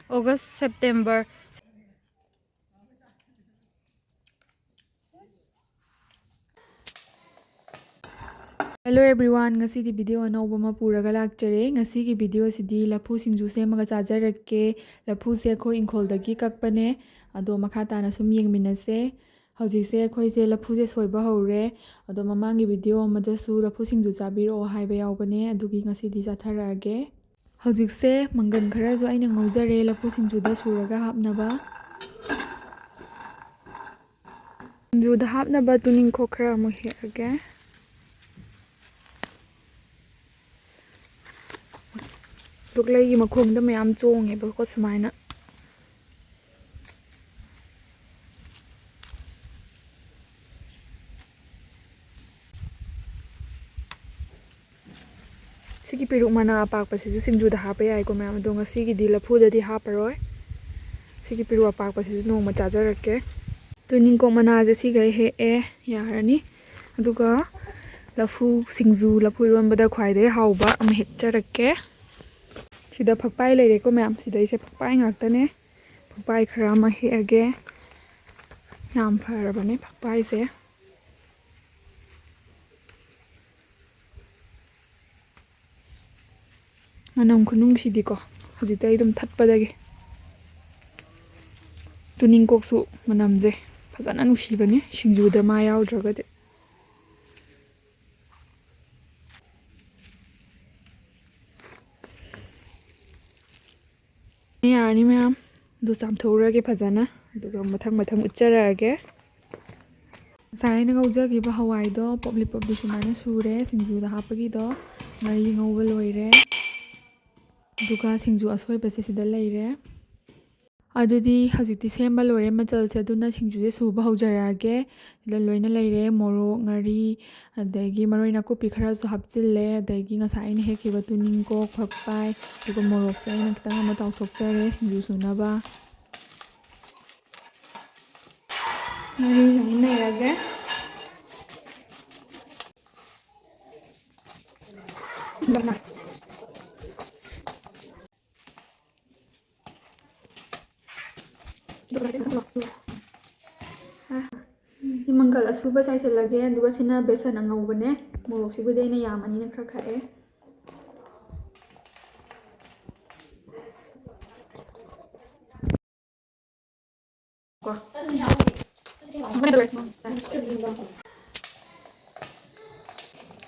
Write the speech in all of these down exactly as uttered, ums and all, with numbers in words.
August, September. Hello everyone, ꯉꯁꯤꯗꯤ video ꯑꯅꯧꯕ ꯑꯃ ꯄꯨꯔꯒ ꯂꯥꯛꯆꯔꯦ꯫ ꯉꯁꯤꯒꯤ video ꯁꯤꯗꯤ ꯂꯐꯨ ꯁꯤꯡꯖꯨ ꯁꯦꯝꯃꯒ ꯆꯥꯖꯔꯛꯀꯦ꯫ ꯂꯐꯨꯁꯦ ꯑꯩꯈꯣꯏ ꯏꯪꯈꯣꯜꯗꯒꯤ ꯀꯛꯄꯅꯦ꯫ ꯑꯗꯣ ꯃꯈꯥ ꯇꯥꯅ ꯁꯨꯝ ꯌꯦꯡꯃꯤꯟꯅꯁꯦ꯫ ꯍꯧꯖꯤꯛꯁꯦ ꯑꯩꯈꯣꯏꯁꯦ ꯂꯐꯨꯁꯦ ꯁꯣꯏꯕ ꯍꯧꯔꯦ꯫ ꯑꯗꯣ ꯃꯃꯥꯡꯒꯤ video ꯑꯃꯗꯁꯨ ꯂꯐꯨ ꯁꯤꯡꯖꯨ ꯆꯥꯕꯤꯔꯛꯑꯣ ꯍꯥꯏꯕ ꯌꯥꯎꯕꯅꯦ, ꯑꯗꯨꯒꯤ ꯉꯁꯤꯗꯤ ꯆꯥꯊꯔꯛꯑꯒꯦ꯫ ꯍꯧꯖꯤꯛꯁꯦ ꯃꯪꯒꯟ ꯈꯔꯁꯨ ꯑꯩꯅ ꯉꯧꯖꯔꯦ ꯂꯐꯨ ꯁꯤꯡꯖꯨꯗ ꯁꯨꯔꯒ ꯍꯥꯞꯅꯕ꯫ ꯁꯤꯡꯖꯨꯗ ꯍꯥꯞꯅꯕ ꯇꯨꯅꯤꯡꯈꯣꯛ ꯈꯔ ꯑꯃꯨꯛ ꯍꯦꯛꯑꯒꯦ꯫ ꯂꯣꯛꯂꯩꯒꯤ ꯃꯈꯣꯡꯗ ꯃꯌꯥꯝ ꯆꯣꯡꯉꯦꯕꯀꯣ ꯁꯨꯃꯥꯏꯅ꯫ ꯁꯤꯒꯤ ꯄꯦꯔꯨꯛ ꯃꯅꯥ ꯑꯄꯥꯛꯄꯁꯤꯁꯨ ꯁꯤꯡꯖꯨꯗ ꯍꯥꯞꯄ ꯌꯥꯏꯀꯣ ꯃꯌꯥꯝ, ꯑꯗꯣ ꯉꯁꯤꯒꯤꯗꯤ ꯂꯐꯨꯗꯗꯤ ꯍꯥꯞꯄꯔꯣꯏ꯫ ꯁꯤꯒꯤ ꯄꯦꯔꯨꯛ ꯑꯄꯥꯛꯄꯁꯤꯁꯨ ꯅꯣꯡꯃ ꯆꯥꯖꯔꯛꯀꯦ꯫ ꯇꯨꯅꯤꯡꯀꯣꯛ ꯃꯅꯥꯁꯦ ꯁꯤꯈꯩ ꯍꯦꯛꯑꯦ, ꯌꯥꯔꯅꯤ꯫ ꯑꯗꯨꯒ ꯂꯐꯨ ꯁꯤꯡꯖꯨ, ꯂꯐꯨ ꯏꯔꯣꯟꯕꯗ ꯈ꯭ꯋꯥꯏꯗꯒꯤ ꯍꯥꯎꯕ ꯑꯃ ꯍꯦꯛꯆꯔꯛꯀꯦ꯫ ꯁꯤꯗ ꯐꯛꯄꯥꯏ ꯂꯩꯔꯦꯀꯣ ꯃꯌꯥꯝ, ꯁꯤꯗꯩꯁꯦ ꯐꯛꯄꯥꯏ ꯉꯥꯛꯇꯅꯦ꯫ ꯐꯛꯄꯥꯏ ꯈꯔ ꯑꯃ ꯍꯦꯛꯑꯒꯦ꯫ ꯌꯥꯝ ꯐꯔꯕꯅꯦ ꯐꯛꯄꯥꯏꯁꯦ꯫ ꯃꯅꯝ ꯈꯨꯅꯨꯡꯁꯤꯗꯤꯀꯣ, ꯍꯧꯖꯤꯛꯇ ꯑꯩ ꯑꯗꯨꯝ ꯊꯠꯄꯗꯒꯤ꯫ ꯇꯨꯅꯤꯡꯀꯣꯛꯁꯨ ꯃꯅꯝꯁꯦ ꯐꯖꯅ ꯅꯨꯡꯁꯤꯕꯅꯦ ꯁꯤꯡꯖꯨꯗ ꯃꯥ ꯌꯥꯎꯗ꯭ꯔꯒꯗꯤ꯫ ꯌꯥꯔꯅꯤ ꯃꯌꯥꯝ, ꯑꯗꯨ ꯆꯥꯝꯊꯣꯛꯎꯔꯒꯦ ꯐꯖꯅ, ꯑꯗꯨꯒ ꯃꯊꯪ ꯃꯊꯪ ꯎꯠꯆꯔꯛꯑꯒꯦ꯫ ꯉꯁꯥꯏ ꯑꯩꯅ ꯉꯧꯖꯈꯤꯕ ꯍꯋꯥꯏꯗꯣ ꯄꯣꯞꯂꯤ ꯄꯣꯞꯂꯤ ꯁꯨꯃꯥꯏꯅ ꯁꯨꯔꯦ꯫ ꯁꯤꯡꯖꯨꯗ ꯍꯥꯞꯄꯒꯤꯗꯣ ꯉꯥꯔꯤ ꯉꯧꯕ ꯂꯣꯏꯔꯦ꯫ ꯑꯗꯨꯒ ꯁꯤꯡꯖꯨ ꯑꯁꯣꯏꯕꯁꯦ ꯁꯤꯗ ꯂꯩꯔꯦ꯫ ꯑꯗꯨꯗꯤ ꯍꯧꯖꯤꯛꯇꯤ ꯁꯦꯝꯕ ꯂꯣꯏꯔꯦ ꯃꯆꯜꯁꯦ, ꯑꯗꯨꯅ ꯁꯤꯡꯖꯨꯁꯦ ꯁꯨꯕ ꯍꯧꯖꯔꯛꯑꯒꯦ꯫ ꯁꯤꯗ ꯂꯣꯏꯅ ꯂꯩꯔꯦ, ꯃꯣꯔꯣꯛ, ꯉꯥꯔꯤ, ꯑꯗꯒꯤ ꯃꯔꯣꯏ ꯅꯥꯀꯨꯞꯄꯤ ꯈꯔꯁꯨ ꯍꯥꯞꯆꯤꯜꯂꯦ, ꯑꯗꯒꯤ ꯉꯁꯥꯏ ꯑꯩꯅ ꯍꯦꯛꯈꯤꯕ ꯇꯨꯅꯤꯡꯀꯣꯛ, ꯐꯛꯄꯥꯏ, ꯑꯗꯨꯒ ꯃꯣꯔꯣꯛꯁꯦ ꯑꯩꯅ ꯈꯤꯇꯪ ꯑꯃ ꯇꯥꯎꯊꯣꯛꯆꯔꯦ ꯁꯤꯡꯖꯨ ꯁꯨꯅꯕ꯫ ꯉꯥꯔꯤ ꯁꯨꯝ ꯅꯩꯔꯒꯦ꯫ ꯁꯤ ꯃꯪꯒꯜ ꯑꯁꯨꯕ ꯆꯥꯏꯁꯤꯜꯂꯒꯦ, ꯑꯗꯨꯒ ꯁꯤꯅ ꯕꯦꯁꯟ ꯑꯉꯧꯕꯅꯦ꯫ ꯃꯣꯔꯣꯛꯁꯤꯕꯨꯗꯤ ꯑꯩꯅ ꯌꯥꯝꯃꯅꯤꯅ ꯈꯔ ꯈꯥꯛꯑꯦ꯫ ꯀꯣ꯫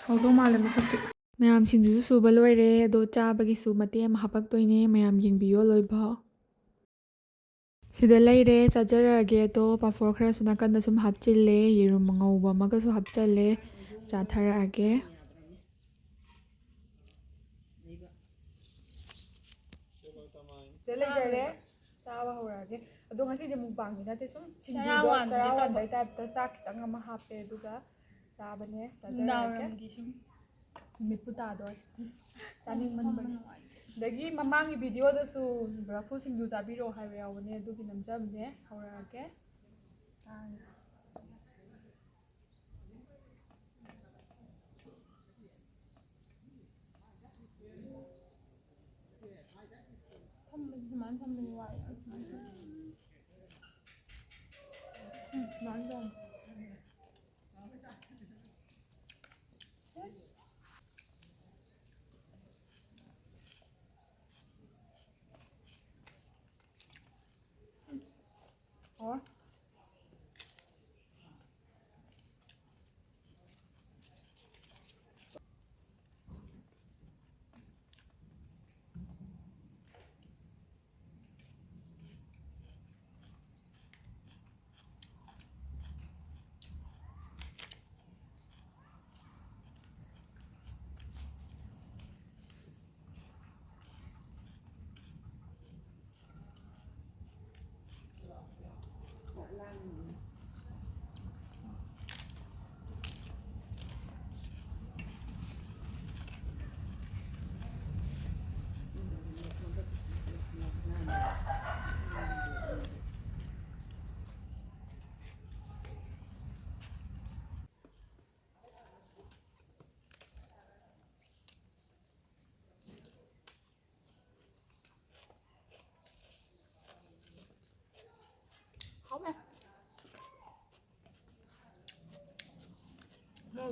ꯍꯧꯗꯧ ꯃꯥꯜꯂꯦ ꯃꯁꯛꯇꯤ꯫ ꯃꯌꯥꯝ ꯁꯤꯡꯖꯨꯁꯨ ꯁꯨꯕ ꯂꯣꯏꯔꯦ, ꯑꯗꯣ ꯆꯥꯕꯒꯤꯁꯨ ꯃꯇꯦꯛ ꯑꯃ ꯍꯥꯄꯛꯇꯣꯏꯅꯦ, ꯃꯌꯥꯝ ꯌꯦꯡꯕꯤꯌꯣ ꯂꯣꯏꯐꯥꯎ꯫ ꯁꯤꯗ ꯂꯩꯔꯦ, ꯆꯥꯖꯔꯛꯑꯒꯦ꯫ ꯑꯗꯣ ꯄꯥꯐꯣꯔ ꯈꯔꯁꯨ ꯅꯥꯀꯟꯗ ꯁꯨꯝ ꯍꯥꯞꯆꯤꯜꯂꯦ, ꯌꯦꯔꯨꯝ ꯉꯧꯕ ꯑꯃꯒꯁꯨ ꯍꯥꯞꯆꯜꯂꯦ, ꯆꯥꯊꯔꯛꯑꯒꯦ꯫ ꯁꯤꯗ ꯂꯩꯖꯔꯦ, ꯆꯥꯕ ꯍꯧꯔꯛꯑꯒꯦ꯫ ꯑꯗꯣ ꯉꯁꯤꯗꯤ ꯃꯨꯛꯕꯥꯡꯗꯤ ꯅꯠꯇꯦ, ꯁꯨꯝ ꯆꯔꯥ ꯁꯤꯡꯖꯨꯗꯣ ꯋꯥꯟꯕꯒꯤ ꯆꯔꯥ ꯇꯧꯕ꯫ ꯋꯥꯟꯕꯩ ꯇꯥꯏꯞꯇ ꯆꯥꯛ ꯈꯤꯇꯪ ꯑꯃ ꯍꯥꯞꯄꯦ, ꯑꯗꯨꯒ ꯆꯥꯕꯅꯦ, ꯆꯥꯖꯔꯛꯑꯒꯦ꯫ ꯅꯨꯡꯗꯥꯡꯋꯥꯏꯔꯝꯒꯤ ꯁꯨꯝ ꯃꯤꯠꯄꯨ ꯇꯥꯗꯣꯔꯦ꯫ ꯆꯥꯅꯤꯡꯃꯟꯕꯒꯤ꯫ ꯐꯝꯕ ꯅꯨꯡꯉꯥꯏꯇꯦ꯫ ꯑꯗꯒꯤ ꯃꯃꯥꯡꯒꯤ ꯚꯤꯗꯤꯑꯣꯗꯁꯨ ꯂꯐꯨ ꯁꯤꯡꯖꯨ ꯆꯥꯕꯤꯔꯛꯑꯣ ꯍꯥꯏꯕ ꯌꯥꯎꯕꯅꯦ, ꯑꯗꯨꯒꯤ ꯅꯝꯖꯕꯅꯦ꯫ ꯍꯧꯔꯛꯑꯒꯦ꯫ ꯐꯝꯕꯁꯦ ꯁꯨꯃꯥꯏꯅ ꯐꯝꯕꯁꯦ ꯋꯥꯏ ꯌꯥꯝ ꯁꯨꯃꯥꯏꯅ ꯇꯧ-, ꯎꯝ, ꯁꯨꯃꯥꯏꯅ ꯇꯧ꯫ ꯑꯣ꯫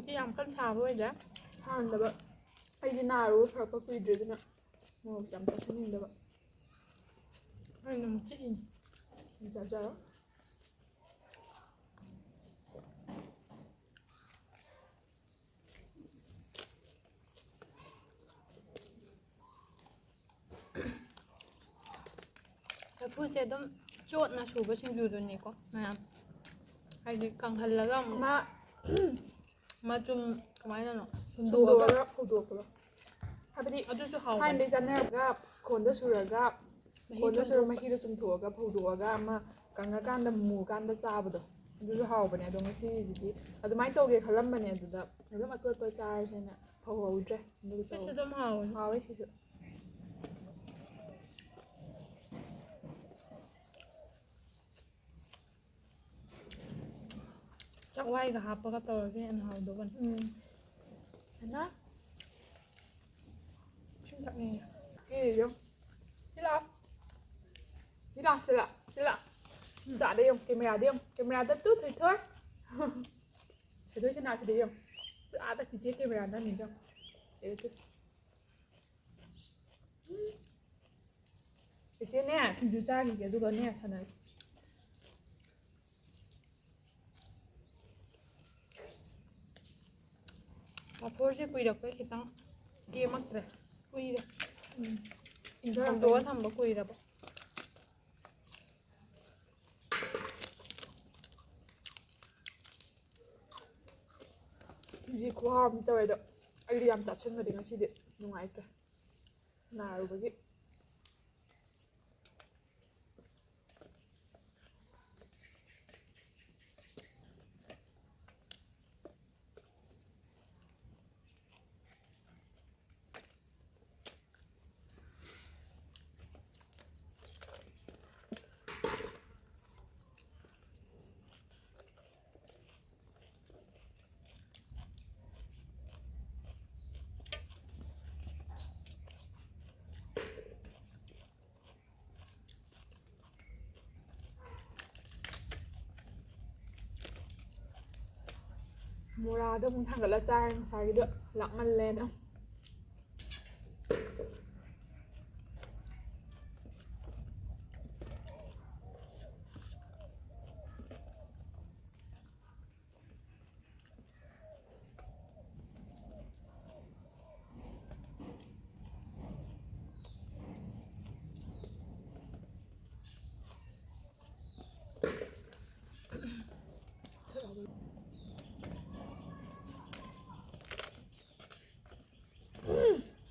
ꯁꯤ ꯌꯥꯝ ꯀꯟꯅ ꯁꯥꯕ ꯑꯣꯏꯗꯦ꯫ ꯁꯥꯍꯟꯗꯕ꯫ ꯑꯩꯁꯦ ꯅꯥꯔꯨꯕ ꯐꯔꯛꯄ ꯀꯨꯏꯗ꯭ꯔꯦ, ꯑꯗꯨꯅ ꯃꯣꯔꯣꯛ ꯌꯥꯝ ꯆꯥꯁꯤꯟꯅꯤꯡꯗꯕ꯫ ꯑꯩꯅ ꯑꯃꯨꯛ ꯆꯤꯛꯏꯅꯦ꯫ ꯆꯥꯖꯔꯣ꯫ ꯂꯐꯨꯁꯦ ꯑꯗꯨꯝ ꯆꯣꯠꯅ ꯁꯨꯕ ꯁꯤꯡꯖꯨꯗꯨꯅꯤꯀꯣ ꯃꯌꯥꯝ꯫ ꯍꯥꯏꯗꯤ ꯀꯪꯍꯜꯂꯒ ꯑꯃꯨꯛ ꯑꯃ ꯃꯆꯨꯝ ꯀꯃꯥꯏꯅꯅꯣ? ꯁꯨꯝꯗꯣꯛꯑꯒ ꯁꯨꯝꯗꯣꯛꯑꯒ ꯐꯧꯗꯣꯛꯄꯗꯣ꯫ ꯍꯥꯏꯕꯗꯤ ꯑꯗꯨꯁꯨ ꯍꯥꯎꯕꯅꯦ꯫ ꯊꯥꯏꯅꯗꯤ ꯆꯥꯅꯔꯒ ꯈꯣꯟꯗ ꯁꯨꯔꯒ, ꯃꯍꯤ ꯈꯣꯟꯗ ꯁꯨꯔ ꯆꯨꯝꯊꯣꯛꯄ꯫ ꯃꯍꯤꯗꯣ ꯆꯨꯝꯊꯣꯛꯑꯒ ꯐꯧꯗꯣꯛꯑꯒ ꯑꯃ ꯀꯪꯉꯀꯥꯟꯗ ꯃꯨꯀꯥꯟꯗ ꯆꯥꯕꯗꯣ꯫ ꯑꯗꯨꯁꯨ ꯍꯥꯎꯕꯅꯦ꯫ ꯑꯗꯣ ꯉꯁꯤꯁꯤꯗꯤ ꯑꯗꯨꯃꯥꯏꯅ ꯇꯧꯒꯦ ꯈꯜꯂꯝꯕꯅꯦ, ꯑꯗꯨꯗ ꯑꯗꯨꯝ ꯑꯆꯣꯠꯄ ꯆꯥꯔꯁꯦꯅ ꯐꯧꯍꯧꯗ꯭ꯔꯦ꯫ ꯑꯗꯨꯒ ꯁꯤꯁꯨ ꯇꯧ-, ꯑꯗꯨꯝ ꯍꯥꯎꯕꯅꯦ꯫ ꯍꯥꯎꯋꯦ ꯁꯤꯁꯨ꯫ ꯆꯥꯛꯋꯥꯏꯒ ꯍꯥꯞꯄꯒ ꯇꯧꯔꯗꯤ ꯍꯦꯟꯅ ꯍꯥꯎꯗꯧꯕꯅꯤ꯫ ꯎꯝ꯫ ꯁꯅꯥ? ꯏꯁꯤꯡ ꯊꯛꯅꯤꯡꯉꯦ꯫ ꯁꯤ ꯌꯦꯡꯉꯨ꯫ ꯁꯤ ꯂꯥꯛꯑꯣ꯫ ꯁꯤ ꯂꯥꯛꯑꯣ, ꯁꯤ ꯂꯥꯛꯑꯣ, ꯁꯤ ꯂꯥꯛꯑꯣ꯫ ꯎꯝ꯫ ꯆꯥꯗ ꯌꯦꯡꯉꯨ, ꯀꯦꯃꯦꯔꯥꯗ ꯌꯦꯡꯉꯨ, ꯀꯦꯃꯦꯔꯥꯗ ꯇꯨ ꯊꯣꯏꯊꯣꯏ꯫ ꯊꯣꯏꯊꯣꯏ ꯁꯅꯥꯁꯤꯗ ꯌꯦꯡꯉꯨ꯫ ꯑꯥꯗ ꯆꯤꯆꯦ ꯀꯦꯃꯦꯔꯥ ꯅꯝꯃꯤ ꯌꯦꯡꯉꯨ꯫ ꯆꯦ ꯇꯨ꯫ ꯏꯆꯦꯅꯦ, ꯁꯤꯡꯖꯨ ꯆꯥꯈꯤꯒꯦ, ꯑꯗꯨꯒꯅꯦ ꯁꯥꯟꯅꯁꯤ꯫ ꯄꯥꯐꯣꯔꯁꯦ ꯀꯨꯏꯔꯛꯄꯩ ꯈꯤꯇꯪ ꯀꯦꯝꯃꯛꯇ꯭ꯔꯦ꯫ ꯀꯨꯏꯔꯦ꯫ ꯎꯝ꯫ ꯍꯥꯡꯗꯣꯛꯑ ꯊꯝꯕ ꯀꯨꯏꯔꯕ꯫ ꯍꯧꯖꯤꯛ ꯈꯨꯍꯥꯎ ꯑꯃ ꯇꯧꯋꯦ, ꯑꯗꯣ ꯑꯩꯗꯤ ꯌꯥꯝ ꯆꯥꯁꯤꯟꯕꯗꯤ ꯉꯁꯤꯗꯤ ꯅꯨꯡꯉꯥꯏꯇ꯭ꯔꯦ, ꯅꯥꯔꯨꯕꯒꯤ꯫ ꯃꯣꯔꯥꯗ ꯑꯃꯨꯛ ꯊꯥꯡꯒꯠꯂ ꯆꯥꯔꯦ ꯉꯁꯥꯏꯒꯤꯗꯣ, ꯂꯥꯛꯃꯜꯂꯦꯅ꯫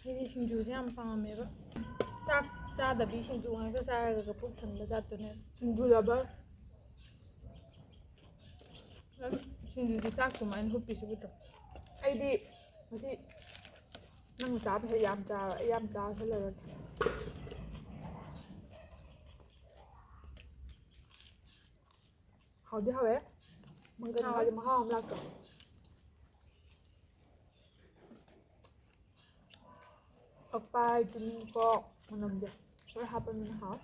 ꯑꯩꯗꯤ ꯁꯤꯡꯖꯨꯁꯦ ꯌꯥꯝ ꯄꯥꯝꯃꯦꯕ꯫ ꯆꯥꯛ ꯆꯥꯗꯕꯤ ꯁꯤꯡꯖꯨ ꯉꯥꯛꯇ ꯆꯥꯔꯒ ꯄꯨꯛ ꯊꯟꯕ ꯖꯥꯠꯇꯨꯅꯦ꯫ ꯁꯤꯡꯖꯨ ꯂꯕꯔ꯫ ꯁꯤꯡꯖꯨꯗꯤ ꯆꯥꯛ ꯁꯨꯃꯥꯏꯅ ꯍꯨꯞꯄꯤꯁꯤꯕꯨ ꯇꯧ꯫ ꯑꯩꯗꯤ ꯉꯁꯤ ꯅꯪ ꯆꯥꯕ ꯍꯦꯛ ꯌꯥꯝ ꯆꯥꯕ, ꯑꯩ ꯌꯥꯝ ꯆꯥꯁꯤꯜꯂꯔꯣꯏꯒꯦ꯫ ꯍꯥꯎꯗꯤ ꯍꯥꯎꯋꯦ꯫ ꯃꯪꯒꯟ ꯍꯥꯎꯋꯦ꯫ ꯃꯥꯗꯤ ꯃꯍꯥꯎ ꯑꯃ ꯂꯥꯛꯇ꯭ꯔꯣ? ꯄꯛꯄꯥꯏ, ꯇꯨꯅꯤꯡꯈꯣꯛ ꯃꯅꯝꯁꯦ ꯂꯣꯏ ꯍꯥꯞꯄꯅꯤꯅ ꯍꯥꯎꯋꯦ꯫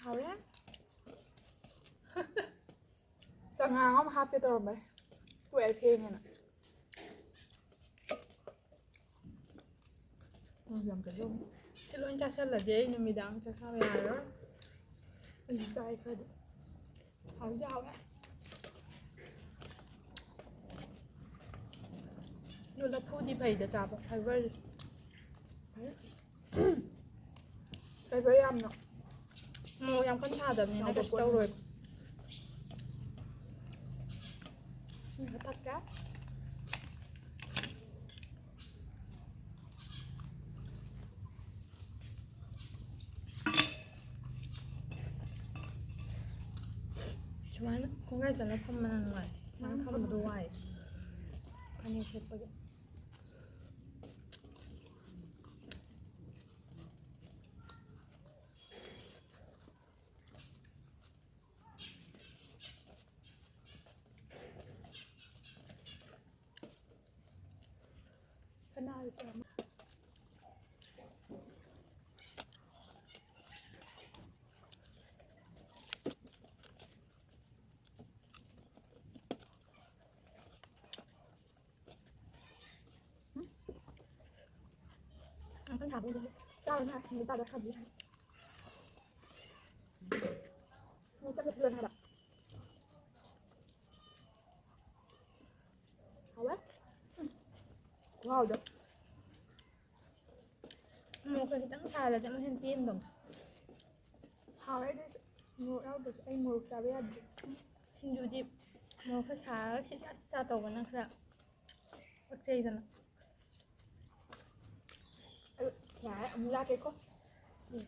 ꯍꯥꯎꯔꯦ꯫ ꯆꯉꯥꯡ ꯑꯃ ꯍꯥꯞꯀꯦ ꯇꯧꯔꯝꯕꯅꯦ꯫ ꯇꯣꯛꯑꯦ, ꯊꯦꯡꯉꯦꯅ꯫ ꯎꯝ, ꯌꯥꯝ ꯐꯖꯩ꯫ ꯁꯤ ꯂꯣꯏ ꯆꯥꯁꯜꯂꯗꯤ ꯑꯩ ꯅꯨꯃꯤꯗꯥꯡ ꯆꯥꯛ ꯆꯥꯕ ꯌꯥꯔꯔꯣꯏ꯫ ꯑꯩꯁꯨ ꯆꯥꯏ ꯈꯔꯗꯤ꯫ ꯍꯥꯎꯗꯤ ꯍꯥꯎꯋꯦ꯫ ꯑꯗꯣ ꯂꯐꯨꯗꯤ ꯐꯩꯗ ꯆꯥꯕ, fiber ꯁꯦ꯫ Fiber ꯌꯥꯝꯅ꯫ ꯃꯣꯔꯣꯛ ꯌꯥꯝ ꯀꯟꯅ ꯁꯥꯗꯕꯅꯤꯅ ꯌꯥꯎꯕ ꯀꯩꯁꯨ ꯄꯣꯠꯅꯤ꯫ ꯇꯧꯔꯣꯏꯕ꯫ ꯎꯝ, ꯊꯛꯀꯦ꯫ ꯁꯨꯃꯥꯏꯅ ꯈꯣꯡꯒ꯭ꯔꯥꯏ ꯆꯜꯂ ꯐꯝꯕꯅ ꯅꯨꯡꯉꯥꯏ꯫ ꯁꯨꯃꯥꯏꯅ ꯐꯝꯕꯗꯣ ꯋꯥꯏ꯫ ꯐꯅꯦꯛ ꯁꯦꯠꯄꯒꯤ꯫ ꯀꯅꯥꯒꯤ ꯇꯧꯔꯝꯃꯣ? ꯁꯥꯕꯗꯨꯗꯤ ꯆꯥꯔꯨꯅꯨ ꯍꯥꯏ, ꯅꯨꯃꯤꯠ ꯇꯥꯕ ꯈꯪꯗꯦ ꯍꯥꯏ꯫ ꯅꯨꯃꯤꯠ ꯇꯥꯕ ꯊꯤꯜꯂꯣꯅꯦ ꯍꯥꯏꯕ꯫ ꯍꯥꯎꯋꯦ꯫ ꯎꯝ꯫ ꯈꯨꯍꯥꯎꯗꯣ꯫ ꯃꯣꯔꯣꯛꯀ ꯈꯤꯇꯪ ꯁꯥꯍꯜꯂꯗꯤ ꯑꯃꯨꯛ ꯍꯦꯟꯅ ꯄꯦꯟꯗꯧꯅꯤ꯫ ꯍꯥꯎꯋꯦ ꯑꯗꯨꯁꯨ꯫ ꯃꯣꯔꯣꯛ ꯌꯥꯎꯗ꯭ꯔꯁꯨ ꯑꯩ ꯃꯣꯔꯣꯛ ꯆꯥꯕ ꯌꯥꯗꯦ꯫ ꯁꯤꯡꯖꯨꯗꯤ ꯃꯣꯔꯣꯛ ꯈꯔ ꯁꯥꯔꯒ ꯁꯤꯠ ꯁꯥꯠ ꯁꯤꯠ ꯁꯥꯠ ꯇꯧꯕꯅ ꯈꯔ ꯄꯛꯆꯩꯗꯅ꯫ ꯑꯗꯨ ꯌꯥꯔꯦ, ꯑꯃꯨꯛ ꯂꯥꯛꯀꯦꯀꯣ꯫ ꯎꯝ꯫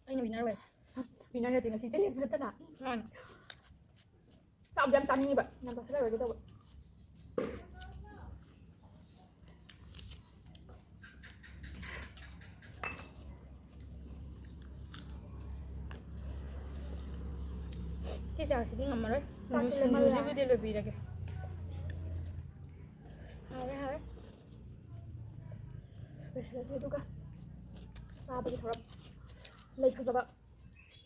ꯑꯩꯅ winner ꯑꯣꯏꯔꯦ꯫ Winner ꯅꯠꯇꯦ, ꯉꯁꯤ challenge ꯅꯠꯇꯅ꯫ ꯃꯥꯅꯤ꯫ ꯆꯥꯕꯗꯤ ꯌꯥꯝ ꯆꯥꯅꯤꯡꯉꯤꯕ, ꯌꯥꯝ ꯆꯥꯁꯤꯜꯂꯔꯣꯏꯒꯦ ꯇꯧꯕ꯫ ꯁꯤ ꯆꯥꯛꯁꯤꯗꯤ ꯉꯝꯃꯔꯣꯏ꯫ ꯆꯥꯛꯇꯤ ꯁꯤꯡꯖꯨ-, ꯂꯦꯝꯍꯜꯂꯦ꯫ ꯁꯤꯡꯖꯨꯁꯤꯕꯨꯗꯤ ꯂꯣꯏꯕꯤꯔꯒꯦ꯫ ꯍꯥꯎꯔꯦ, ꯍꯥꯎꯔꯦ꯫ ꯂꯣꯏꯁꯤꯜꯂꯁꯤ ꯑꯗꯨꯒ ꯆꯥꯕꯒꯤ ꯊꯧꯔꯝ꯫ ꯂꯩ ꯐꯖꯕ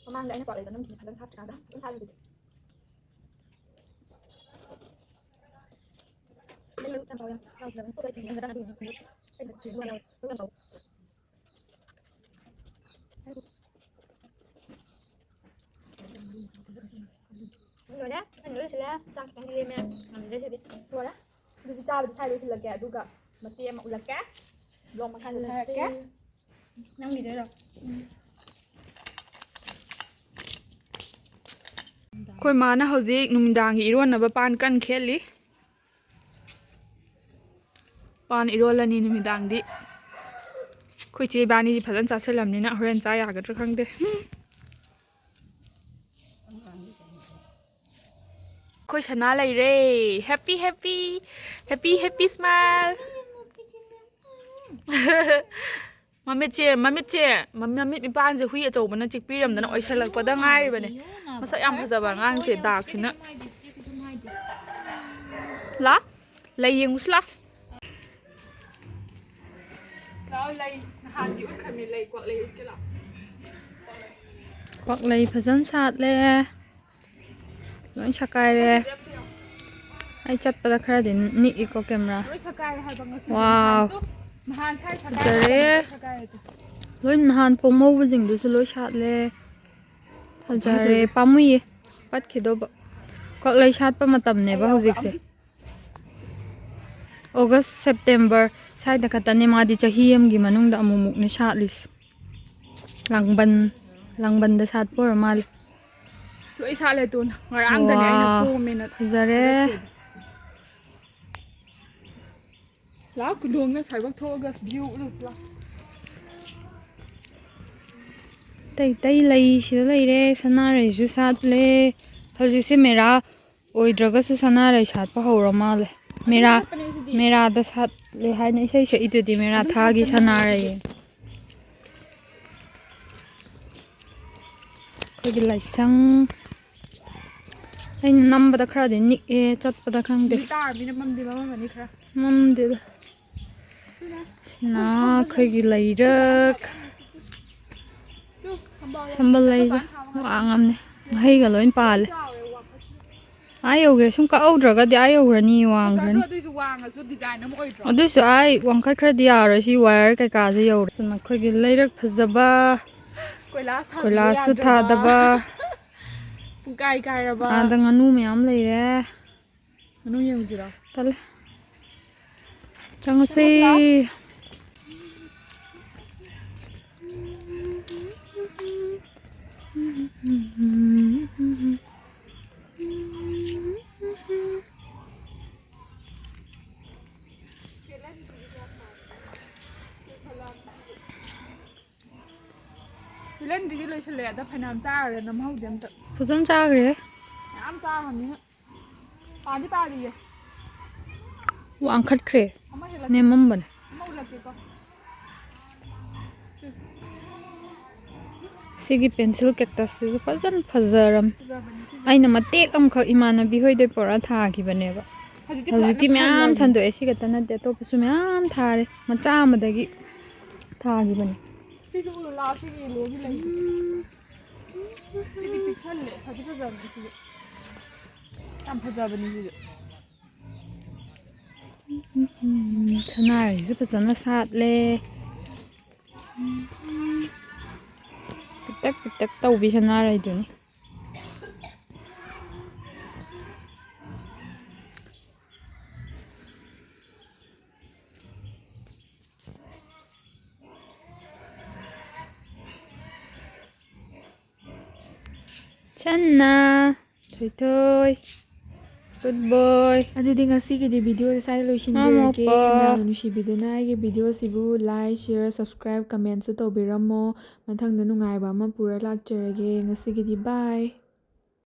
ꯃꯃꯥꯡꯗ ꯑꯩꯅ ꯄꯥꯎ ꯂꯩꯗꯣ ꯅꯝꯈꯤꯅꯤ, ꯐꯖꯅ ꯁꯥꯠꯇ꯭ꯔꯤꯀꯥꯟꯗ ꯐꯖꯅ ꯁꯥꯠꯂꯁꯤꯗꯤ꯫ ꯂꯣꯏꯔꯦ꯫ ꯑꯩꯅ ꯂꯣꯏ ꯂꯣꯏꯁꯤꯜꯂꯦ꯫ ꯆꯥꯛ ꯈꯤꯇꯪꯗꯤ ꯂꯦꯝꯃꯦ꯫ ꯉꯝꯗ꯭ꯔꯦ ꯁꯤꯗꯤ꯫ ꯂꯣꯏꯔꯦ꯫ ꯑꯗꯨꯗꯤ ꯆꯥꯕꯗꯤ ꯁ꯭ꯋꯥꯏ ꯂꯣꯏꯁꯤꯜꯂꯛꯀꯦ, ꯑꯗꯨꯒ ꯃꯇꯦꯛ ꯑꯃ ꯎꯠꯂꯛꯀꯦ꯫ Vlog ꯃꯈꯥ ꯍꯜꯂꯁꯤ꯫ ꯆꯠꯊꯔꯛꯀꯦ꯫ ꯅꯪꯒꯤꯗꯣ ꯂꯧ꯫ ꯑꯩꯈꯣꯏ ꯃꯥꯅ ꯍꯧꯖꯤꯛ ꯅꯨꯃꯤꯗꯥꯡꯒꯤ ꯏꯔꯣꯟꯅꯕ ꯄꯥꯟ ꯀꯟꯅ ꯈꯦꯠꯂꯤ꯫ ꯄꯥꯟ ꯏꯔꯣꯜꯂꯅꯤ ꯅꯨꯃꯤꯗꯥꯡꯗꯤ꯫ ꯑꯩꯈꯣꯏ ꯆꯦ ꯏꯕꯥꯅꯤꯗꯤ ꯐꯖꯅ ꯆꯥꯁꯤꯜꯂꯝꯅꯤꯅ ꯍꯣꯔꯦꯟ ꯆꯥ ꯌꯥꯒꯗ꯭ꯔꯥ ꯈꯪꯗꯦ꯫ ꯑꯩꯈꯣꯏ ꯁꯅꯥ ꯂꯩꯔꯦ꯫ Happy, happy, happy, happy smile꯫ ꯃꯃꯤꯠꯁꯦ, ꯃꯃꯤꯠꯁꯦ, ꯃꯃꯤꯠ ꯃꯤꯄꯥꯟꯁꯦ ꯍꯨꯏ ꯑꯆꯧꯕꯅ ꯆꯤꯛꯄꯤꯔꯝꯗꯅ ꯑꯣꯏꯁꯜꯂꯛꯄꯗ ꯉꯥꯏꯔꯤꯕꯅꯦ꯫ ꯃꯁꯛ ꯌꯥꯝ ꯐꯖꯕ ꯑꯉꯥꯡꯁꯦ, ꯗꯥꯛꯁꯤꯅ꯫ ꯂꯥ, ꯂꯩ ꯌꯦꯡꯉꯨꯁꯤ ꯂꯥ꯫ ꯂꯥꯛꯑꯣ, ꯂꯩ ꯅꯍꯥꯟꯗꯤ ꯎꯠꯈ꯭ꯔꯃꯤ, ꯂꯩ, ꯀ꯭ꯋꯥꯛꯂꯩ ꯎꯠꯀꯦ ꯂꯥꯛꯑꯣ꯫ ꯀ꯭ꯋꯥꯛꯂꯩ ꯐꯖꯅ ꯁꯥꯠꯂꯦ꯫ ꯂꯣꯏ ꯁꯀꯥꯏꯔꯦ꯫ ꯑꯩ ꯆꯠꯄꯗ ꯈꯔꯗꯤ ꯅꯤꯛꯏꯀꯣ camera꯫ ꯂꯣꯏ ꯁꯀꯥꯏꯔꯦ ꯍꯥꯏꯕ ꯉꯁꯤ꯫ ꯋꯥꯎ꯫ ꯅꯍꯥꯟ ꯇꯨ-, ꯅꯍꯥꯟ ꯁꯥꯏ ꯁꯀꯥꯏ ꯐꯖꯔꯦ꯫ ꯁꯀꯥꯏꯔꯦ ꯇꯨ꯫ ꯂꯣꯏ ꯅꯍꯥꯟ ꯄꯣꯝꯍꯧꯕꯁꯤꯡꯗꯨꯁꯨ ꯂꯣꯏ ꯁꯥꯠꯂꯦ꯫ ꯐꯖꯔꯦ꯫ ꯐꯖꯔꯦ꯫ ꯄꯥꯝꯃꯨꯏꯌꯦ꯫ ꯄꯠꯈꯤꯗꯧꯕ꯫ ꯀ꯭ꯋꯥꯛꯂꯩ ꯁꯥꯠꯄ ꯃꯇꯝꯅꯦꯕ ꯑꯩ ꯌꯥꯎꯕ ꯍꯧꯖꯤꯛꯁꯦ꯫ ꯑꯝ-, August, September ꯁ꯭ꯋꯥꯏꯗ ꯈꯛꯇꯅꯦ ꯃꯥꯗꯤ ꯆꯍꯤ ꯑꯃꯒꯤ ꯃꯅꯨꯡꯗ ꯑꯃꯨꯛꯃꯨꯛꯅꯦ ꯁꯥꯠꯂꯤꯁꯦ꯫ ꯂꯥꯡꯕꯟ, ꯂꯥꯡꯕꯟꯗ ꯁꯥꯠꯄ ꯑꯣꯏꯔ ꯃꯥꯜꯂꯦ꯫ ꯂꯣꯏ ꯁꯥꯠꯂꯦ ꯇꯨ꯫ ꯉꯔꯥꯡꯗꯅꯦ ꯑꯩꯅ ꯋꯥ, ꯄꯣꯝꯃꯦꯅ ꯐꯖꯔꯦ꯫ ꯊꯥꯒꯠꯈꯤꯕꯗꯣ꯫ ꯂꯥꯛ ꯀꯨꯟꯗꯣꯝꯅ ꯁꯥꯏꯕꯛ ꯊꯣꯛꯑꯒ view ꯎꯠꯂꯨꯁꯤ ꯂꯥꯛ꯫ ꯑꯇꯩ ꯑꯇꯩ ꯂꯩ ꯁꯤꯗ ꯂꯩꯔꯦ, ꯁꯅꯥꯔꯩꯁꯨ ꯁꯥꯠꯂꯦ꯫ ꯍꯧꯖꯤꯛꯁꯦ ꯃꯦꯔꯥ ꯑꯣꯏꯗ꯭ꯔꯒꯁꯨ ꯁꯅꯥꯔꯩ ꯁꯥꯠꯄ ꯍꯧꯔ ꯃꯥꯜꯂꯦ꯫ ꯃꯦꯔꯥ, ꯁꯥꯠꯄꯅꯦ ꯁꯤꯗꯤ꯫ ꯃꯦꯔꯥꯗ ꯁꯥꯠꯂꯦ ꯍꯥꯏꯅ ꯏꯁꯩ ꯁꯛꯏꯗꯨꯗꯤ ꯃꯦꯔꯥ ꯑꯗꯨꯝ ꯊꯥꯒꯤ ꯁꯥꯠꯄꯅꯦ ꯁꯅꯥꯔꯩ꯫ ꯁꯤꯗꯤ꯫ ꯑꯩꯈꯣꯏꯒꯤ ꯂꯥꯏꯁꯪ꯫ ꯑꯩꯅ ꯅꯝꯕꯗ ꯈꯔꯗꯤ ꯅꯤꯛꯑꯦ, ꯆꯠꯄꯗ ꯈꯪꯗꯦ꯫ ꯅꯨꯃꯤꯠ ꯇꯥꯔꯕꯅꯤꯅ ꯃꯝꯗꯤ ꯃꯝꯃꯝꯃꯅꯤ ꯈꯔ꯫ ꯃꯝꯗꯦꯗ꯫ ꯅꯥ ꯑꯩꯈꯣꯏꯒꯤ ꯂꯩꯔꯛ꯫ ꯇꯨ, ꯁꯝꯕꯜ ꯂꯩꯁꯦ ꯋꯥꯡꯉꯝꯅꯦ꯫ ꯉꯥꯍꯩꯒ ꯂꯣꯏ ꯄꯥꯜꯂꯦ꯫ ꯆꯥꯎꯔꯦ ꯋꯥꯡꯈꯠꯈ꯭ꯔꯦ꯫ ꯑꯥ ꯌꯧꯈ꯭ꯔꯦ꯫ ꯁꯨꯝ ꯀꯛꯍꯧꯗ꯭ꯔꯒꯗꯤ ꯑꯥ ꯌꯧꯈ꯭ꯔꯅꯤ, ꯋꯥꯡꯈ꯭ꯔꯅꯤ꯫ ꯑꯗꯨꯏꯁꯨ ꯋꯥꯡꯉꯁꯨ design ꯑꯃ ꯑꯣꯏꯗ꯭ꯔꯣ? ꯑꯗꯨꯏꯁꯨ ꯑꯥ ꯋꯥꯡꯈꯠꯈ꯭ꯔꯗꯤ ꯌꯥꯔꯣꯏ꯫ ꯁꯤ wire ꯀꯩꯀꯥꯁꯦ ꯌꯧꯔꯦ꯫ ꯑꯩꯈꯣꯏꯒꯤ ꯂꯩꯔꯛ ꯐꯖꯕ꯫ ꯀꯣꯏꯂꯥꯁ ꯊꯥꯕꯤꯌꯨ ꯀꯣꯏꯂꯥꯁꯁꯨ ꯌꯥꯗ꯭ꯔꯕ꯫ ꯊꯥꯗꯕ꯫ ꯄꯨꯡꯀꯥꯏ ꯀꯥꯏꯔꯕ꯫ ꯑꯥꯗ ꯉꯥꯅꯨ ꯃꯌꯥꯝ ꯂꯩꯔꯦ꯫ ꯉꯥꯅꯨ ꯌꯦꯡꯉꯨꯁꯤꯔꯣ? ꯇꯜꯂꯦ꯫ ꯆꯪꯉꯁꯤ꯫ ꯆꯪꯉꯁꯤꯔꯣ? ꯕꯦꯂꯟꯗ꯭ꯔꯤꯗꯤ ꯂꯣꯏꯁꯤꯜꯂꯛꯑꯦ꯫ ꯑꯗ ꯐꯅꯌꯥꯝ ꯆꯥꯈ꯭ꯔꯦ, ꯅꯝꯍꯧꯗꯦ ꯑꯝꯇ꯫ ꯐꯖꯅ ꯆꯥꯈ꯭ꯔꯦ꯫ ꯃꯌꯥꯝ ꯆꯥꯈ꯭ꯔꯕꯅꯤꯅ꯫ ꯄꯥꯟꯗꯤ ꯄꯥꯜꯂꯤꯌꯦ꯫ ꯋꯥꯡꯈꯠꯈ꯭ꯔꯦ꯫ ꯑꯃ ꯍꯦꯜꯂꯛꯀꯦ꯫ ꯅꯦꯝꯃꯝꯕꯅꯦ꯫ ꯑꯃ ꯎꯠꯂꯛꯀꯦꯀꯣ꯫ ꯁꯤꯒꯤ pencil cactus ꯁꯤꯁꯨ ꯐꯖꯅ ꯐꯖꯔꯝ꯫ ꯑꯩꯅ ꯃꯇꯦꯛ ꯑꯃꯈꯛ ꯏꯃꯥꯟꯅꯕꯤ ꯍꯣꯏꯗꯩ ꯄꯨꯔꯛꯑ ꯊꯥꯈꯤꯕꯅꯦꯕ꯫ ꯍꯧꯖꯤꯛꯇꯤ ꯃꯌꯥꯝ ꯁꯟꯗꯣꯛꯑꯦ꯫ ꯁꯤ ꯈꯛꯇ ꯅꯠꯇꯦ, ꯑꯇꯣꯞꯄꯁꯨ ꯃꯌꯥꯝ ꯊꯥꯔꯦ꯫ ꯃꯆꯥ ꯑꯃꯗꯒꯤ ꯊꯥꯈꯤꯕꯅꯦ꯫ ꯁꯤꯁꯨ ꯎꯔꯨ ꯂꯥꯛꯑꯣ, ꯁꯤꯒꯤ yellowꯒꯤ ꯂꯩꯁꯦ꯫ ꯁꯤꯗꯤ ꯄꯤꯛꯁꯜꯂꯦ꯫ ꯐꯗꯤ ꯐꯖꯕꯅꯦ ꯁꯤꯁꯨ꯫ ꯌꯥꯝ ꯐꯖꯕꯅꯦ ꯁꯤꯁꯨ꯫ ꯎꯝ, ꯁꯅꯥꯔꯩꯁꯨ ꯐꯖꯅ ꯁꯥꯠꯂꯦ꯫ ꯄꯤꯛꯇꯛ ꯄꯤꯛꯇꯛ ꯇꯧꯕꯤ ꯁꯅꯥꯔꯩꯗꯨꯅꯤ꯫ ꯁꯟꯅ, ꯊꯣꯏꯊꯣꯏ, good boy꯫ ꯑꯗꯨꯗꯤ ꯉꯁꯤꯒꯤꯗꯤ videoꯁꯦ ꯁ꯭ꯋꯥꯏꯗ ꯂꯣꯏꯁꯤꯟꯖꯔꯒꯦ꯫ ꯃꯃꯥ ꯃꯄꯥ꯫ ꯃꯌꯥꯝꯅ ꯅꯨꯡꯁꯤꯕꯤꯗꯨꯅ ꯑꯩꯒꯤ videoꯁꯤꯕꯨ like, share, subscribe, commentꯁꯨ ꯇꯧꯕꯤꯔꯝꯃꯣ꯫ ꯃꯊꯪꯗ ꯅꯨꯡꯉꯥꯏꯕ ꯑꯃ ꯄꯨꯔ ꯂꯥꯛꯆꯔꯒꯦ꯫ ꯉꯁꯤꯒꯤꯗꯤ bye꯫